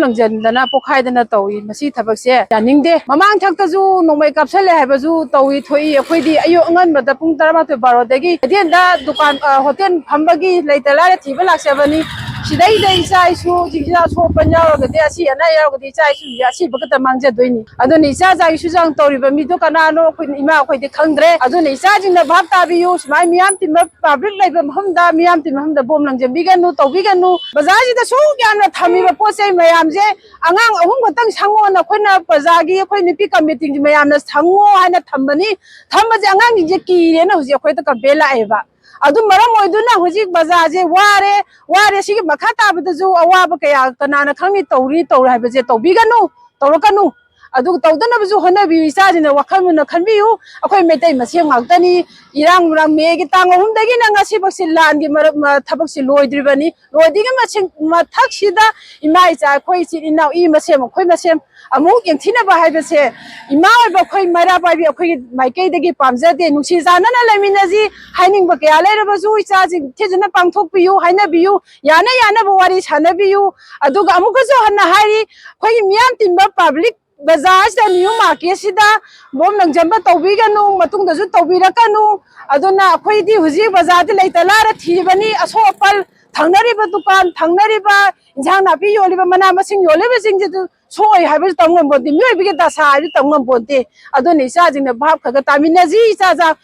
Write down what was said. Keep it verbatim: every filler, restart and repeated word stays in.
ꯂꯪꯖꯟꯗꯅ ꯄꯣꯛꯈꯥꯏꯗꯅ ꯇꯧꯏ꯫ ꯃꯁꯤ ꯊꯕꯛꯁꯦ ꯌꯥꯅꯤꯡꯗꯦ꯫ ꯃꯃꯥꯡ ꯊꯛꯇꯁꯨ ꯅꯣꯡꯃꯩ ꯀꯥꯞꯁꯜꯂꯦ ꯍꯥꯏꯕꯁꯨ ꯇꯧꯏ ꯊꯣꯛꯏ꯫ ꯑꯩꯈꯣꯏꯗꯤ ꯑꯌꯨꯛ ꯑꯉꯟꯕꯗ ꯄꯨꯡ ꯇꯔꯥꯃꯥꯊꯣꯏ ꯕꯥꯔꯣꯗꯒꯤ ꯀꯩꯊꯦꯜꯗ ꯗꯨꯀꯥꯟ, ꯑ, ꯍꯣꯇꯦꯜ ꯐꯝꯕꯒꯤ ꯂꯩꯇ ꯂꯥꯏꯔ ꯊꯤꯕ ꯂꯥꯛꯆꯕꯅꯤ꯫ ꯁꯤꯗꯩꯗ ꯏꯆꯥ ꯏꯁꯨꯁꯤꯡꯁꯤꯗ ꯑꯁꯣꯛ ꯑꯄꯟ ꯌꯥꯎꯔꯒꯗꯤ, ꯑꯁꯤ ꯑꯅꯥ ꯌꯥꯎꯔꯒꯗꯤ ꯏꯆꯥ ꯏꯁꯨꯁꯤꯡꯁꯦ ꯑꯁꯤꯕ ꯈꯛꯇ ꯃꯥꯡꯖꯗꯣꯏꯅꯤ꯫ ꯑꯗꯨꯅ ꯏꯆꯥ ꯆꯥꯒꯤ ꯁꯨꯖꯥꯡ ꯇꯧꯔꯤꯕ ꯃꯤꯗꯣ ꯀꯅꯥꯅꯣ ꯑꯩꯈꯣꯏ ꯏꯃꯥ ꯑꯩꯈꯣꯏꯗꯤ ꯈꯪꯗ꯭ꯔꯦ꯫ ꯑꯗꯨꯅ ꯏꯆꯥꯁꯤꯡꯅ ꯚꯥꯞ ꯇꯥꯕꯤꯌꯨ꯫ ꯁꯨꯃꯥꯏꯅ ꯃꯤꯌꯥꯝ ꯇꯤꯟꯕ ꯄꯕ꯭ꯂꯤꯛ ꯂꯩꯕ ꯃꯐꯝꯗ ꯃꯤꯌꯥꯝ ꯇꯤꯟꯕ ꯃꯐꯝꯗ ꯕꯣꯝ ꯂꯪꯖꯟꯕꯤꯒꯅꯨ, ꯇꯧꯕꯤꯒꯅꯨ꯫ ꯕꯖꯥꯔꯁꯤꯗ ꯁꯨꯛ ꯌꯥꯝꯅ ꯊꯝꯃꯤꯕ ꯄꯣꯠ ꯆꯩ ꯃꯌꯥꯝꯁꯦ ꯑꯉꯥꯡ ꯑꯍꯨꯝ ꯈꯛꯇꯪ ꯁꯪꯉꯣꯅ ꯑꯩꯈꯣꯏꯅ ꯄ꯭ꯔꯖꯥꯒꯤ, ꯑꯩꯈꯣꯏ ꯅꯨꯄꯤ ꯀꯃꯤꯇꯤꯒꯤ ꯃꯌꯥꯝꯅ ꯁꯪꯉꯣ ꯍꯥꯏꯅ ꯊꯝꯕꯅꯤ꯫ ꯊꯝꯕꯁꯦ ꯑꯉꯥꯡꯁꯤꯡꯁꯦ ꯀꯤꯔꯦꯅ ꯍꯧꯖꯤꯛ ꯑꯩꯈꯣꯏꯗ ꯀꯝꯄ꯭ꯂꯦꯟ ꯂꯥꯛꯑꯦꯕ꯫ ꯑꯗꯨ ꯃꯔꯝ ꯑꯣꯏꯗꯨꯅ ꯍꯧꯖꯤꯛ ꯕꯖꯥꯔꯁꯦ ꯋꯥꯔꯦ, ꯋꯥꯔꯦ꯫ ꯁꯤꯒꯤ ꯃꯈꯥ ꯇꯥꯕꯗꯁꯨ ꯑꯋꯥꯕ ꯀꯌꯥ ꯀꯅꯥꯅ ꯈꯪꯅꯤ? ꯇꯧꯔꯤ ꯇꯧꯔꯣꯏ ꯍꯥꯏꯕꯁꯦ ꯇꯧꯕꯤꯒꯅꯨ, ꯇꯧꯔꯛꯀꯅꯨ꯫ ꯑꯗꯨꯒ ꯇꯧꯗꯅꯕꯁꯨ ꯍꯣꯠꯅꯕꯤꯌꯨ꯫ ꯏꯆꯥꯁꯤꯡꯅ ꯋꯥꯈꯜ ꯃꯨꯟꯅ ꯈꯟꯕꯤꯌꯨ꯫ ꯑꯩꯈꯣꯏ ꯃꯩꯇꯩ ꯃꯁꯦꯜ ꯉꯥꯛꯇꯅꯤ꯫ ꯏꯔꯥꯡ ꯃꯔꯥꯡ ꯃꯦꯒꯤ ꯇꯥꯡ ꯑꯍꯨꯝꯗꯒꯤꯅ ꯉꯁꯤꯐꯥꯎꯁꯤ ꯂꯥꯟꯒꯤ ꯃꯔꯛ-, ꯃ-, ꯊꯕꯛꯁꯤ ꯂꯣꯏꯗ꯭ꯔꯤꯕꯅꯤ꯫ ꯂꯣꯏꯗ꯭ꯔꯤꯉꯩ ꯃꯁꯤꯡ-, ꯃꯊꯛꯁꯤꯗ ꯏꯃꯥ ꯏꯆꯥ ꯑꯩꯈꯣꯏ ꯏꯆꯤꯜ ꯏꯅꯥꯎ ꯏ ꯃꯁꯦꯝ ꯑꯩꯈꯣꯏ ꯃꯁꯦꯝ ꯑꯃꯨꯛ ꯌꯦꯡꯊꯤꯅꯕ ꯍꯥꯏꯕꯁꯦ ꯏꯃꯥ ꯑꯣꯏꯕ ꯑꯩꯈꯣꯏ ꯃꯩꯔꯥ ꯄꯥꯏꯕꯤ ꯑꯩꯈꯣꯏꯒꯤ ꯃꯥꯏꯀꯩꯗꯒꯤ ꯄꯥꯝꯖꯗꯦ꯫ ꯅꯨꯡꯁꯤ ꯆꯥꯟꯅꯅ ꯂꯩꯃꯤꯟꯅꯁꯤ꯫ ꯍꯥꯏꯅꯤꯡꯕ ꯀꯌꯥ ꯂꯩꯔꯕꯁꯨ ꯏꯆꯥꯁꯤꯡ ꯊꯤꯖꯅ ꯄꯥꯡꯊꯣꯛꯄꯤꯌꯨ, ꯍꯥꯏꯅꯕꯤꯌꯨ, ꯌꯥꯅ ꯌꯥꯅꯕ ꯋꯥꯔꯤ ꯁꯥꯟꯅꯕꯤꯌꯨ꯫ ꯑꯗꯨꯒ ꯑꯃꯨꯛꯀꯁꯨ ꯍꯟꯅ ꯍꯥꯏꯔꯤ, ꯑꯩꯈꯣꯏꯒꯤ ꯃꯤꯌꯥꯝ ꯇꯤꯟꯕ ꯄꯕ꯭ꯂꯤꯛ ꯕꯖꯥꯔꯁꯤꯗ, ꯅ꯭ꯌꯨ ꯃꯥꯔꯀꯦꯠꯁꯤꯗ ꯕꯣꯝ ꯂꯪꯖꯟꯕ ꯇꯧꯕꯤꯒꯅꯨ, ꯃꯇꯨꯡꯗꯁꯨ ꯇꯧꯕꯤꯔꯛꯀꯅꯨ꯫ ꯑꯗꯨꯅ ꯑꯩꯈꯣꯏꯗꯤ ꯍꯧꯖꯤꯛ ꯕꯖꯥꯔꯗ ꯂꯩꯇ ꯂꯥꯏꯔ ꯊꯤꯔꯤꯕꯅꯤ꯫ ꯑꯁꯣꯛ ꯑꯄꯜ, ꯊꯪꯅꯔꯤꯕ ꯗꯨꯀꯥꯟ, ꯊꯪꯅꯔꯤꯕ ꯏꯟꯁꯥꯡ ꯅꯥꯄꯤ ꯌꯣꯜꯂꯤꯕ, ꯃꯅꯥ ꯃꯁꯤꯡ ꯌꯣꯜꯂꯤꯕꯁꯤꯡꯁꯤꯁꯨ ꯁꯣꯛꯑꯣꯏ ꯍꯥꯏꯕꯁꯨ ꯇꯝ ꯉꯝꯄꯣꯟꯇꯦ꯫ ꯃꯤꯑꯣꯏꯕꯒꯤ ꯗꯁꯥ ꯍꯥꯏꯕꯁꯨ ꯇꯝ ꯉꯝꯄꯣꯟꯇꯦ꯫ ꯑꯗꯨꯅ ꯏꯆꯥꯁꯤꯡꯅ ꯚꯥꯞ ꯈꯔ ꯈꯔ ꯇꯥꯃꯤꯟꯅꯁꯤ꯫ ꯏꯆꯥ ꯆꯥ